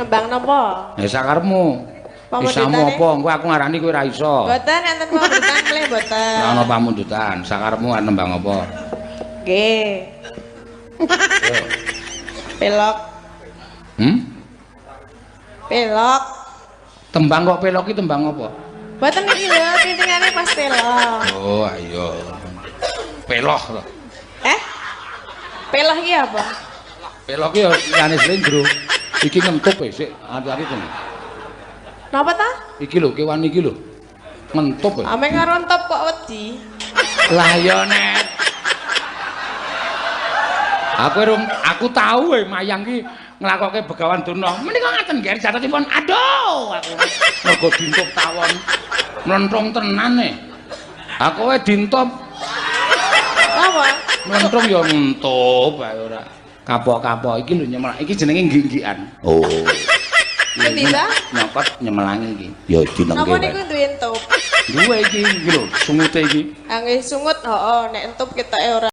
Nembang napa? Ya sakarepmu. Isamu Pamundhutane? apa? Engko aku ngarani kowe ora iso. Mboten enten pamundutan malih mboten. Ora ana pamundutan. Sakarepmu arep nembang apa? Nggih. Pelok. Pelok. Tembang kok pelok ki tembang apa? Mboten iki lho, tintingane pas pelok. Oh, ayo. Peloh to. Eh? Pelok iki apa? Pelok ki ya liyane slendro. Iki ngentup e sik, hati-hati to. Napa ta? Iki lho, kewan iki lho. Ngentup e. Ame karo entop kok wedi. Lah ya net. Aku rung aku tahu e mayang ki nglakoke Begawan Durna. Menika ngaten nggih catetipun. Aduh, aku mergo dintup tawon. Mlentrung tenan e. Aku wae dintup Napa? mlentrung ya ngentup ae ora. Kapok-kapok iki lho nyemelang. Iki jenenge nggik-nggikan. Oh. Endi ta? Nyokot nyemelangi iki. Ya dinengke. Napa niku duwe entup? Duwe iki iki lho, sungute iki. Ah nggih sungut, heeh, nek entup ketoke ora.